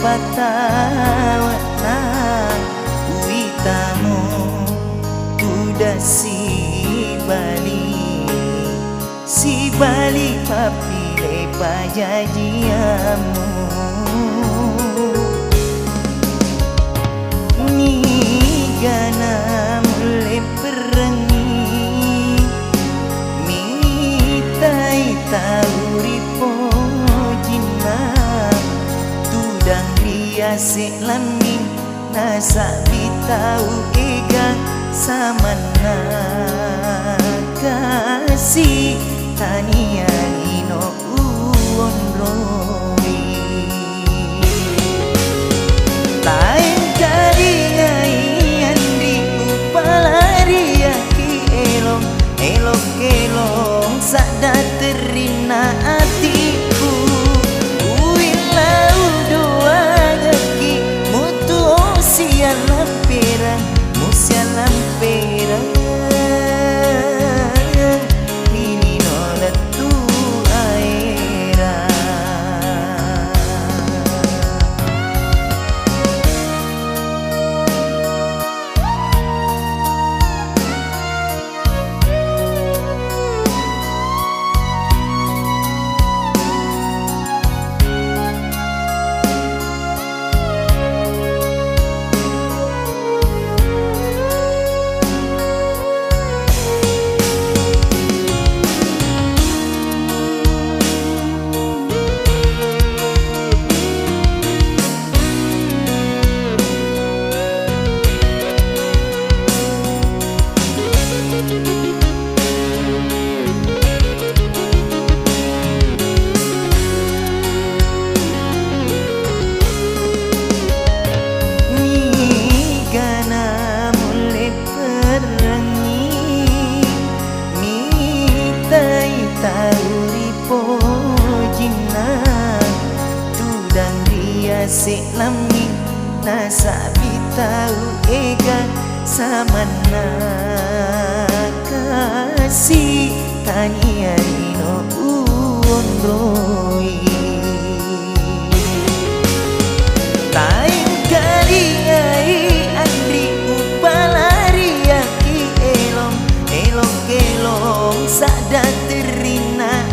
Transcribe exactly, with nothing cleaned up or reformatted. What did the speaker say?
pattawe'na, uwitamo tudang sibali, sibali pappile pajajiammu. Nigana mulle perrengngi, mitai tau ripojinna, tudang riase' lammi, nasabbi tau ega samanna, kasi tania lino uwonroi. Taengkalingai anri upalariaki elong, elong-elong sadda terrinna atiku. Uwillau doangekki mutuo sialamperang, musialamperang. Lino lettu aera. Nigana mulle perrengngi, mitai tau ripojinna, tudang riase' lammi, nasabbi tau ega samanna, kasi tania lino uwonroi. Taengkalingai anri upalariaki elong, elong-elong sadda terrinna